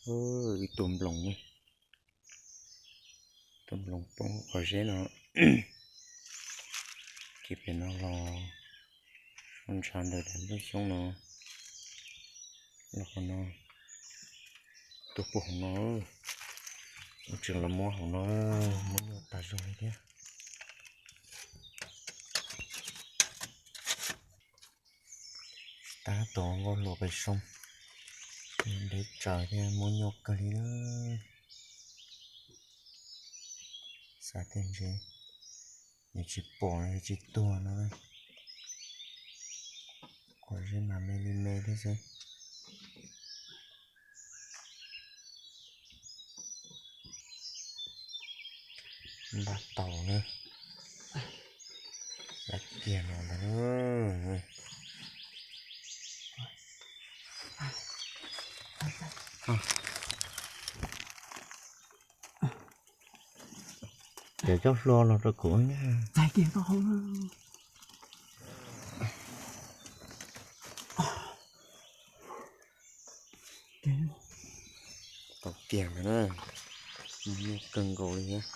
Ib tug nploos, tug nploos poob qhov zeb no. Kiag pem no los sab ntsha ntawm daim nplooj xyoob no, los qhov no, tuag puag hauv no, ua tseem los muab hauv no, muab nyuaj tas zog li thiab. Tab tom nkaus hluas pes zoo, ntev tsawv thiab muab nyuaj kawg li na. Xav tias ntshe nws tsis pom, nws tsis tuag no, qhov zeb mas me li me thiab xwb. Npaj tau na, lawv kiag no ntag. Cov coj hlua los rau kuv. Tau kiag ntawd na, nyuaj kawg nkaus li thiab.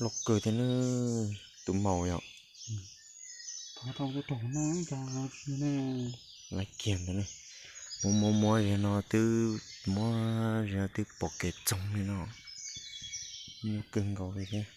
Loj kawg thiab na, tus maum yom. Laiv kiag ntawd na, muab muab muab zig no twb, muab zig no twb pom kev txoog li no, nyuaj kawg nkaus li thiab.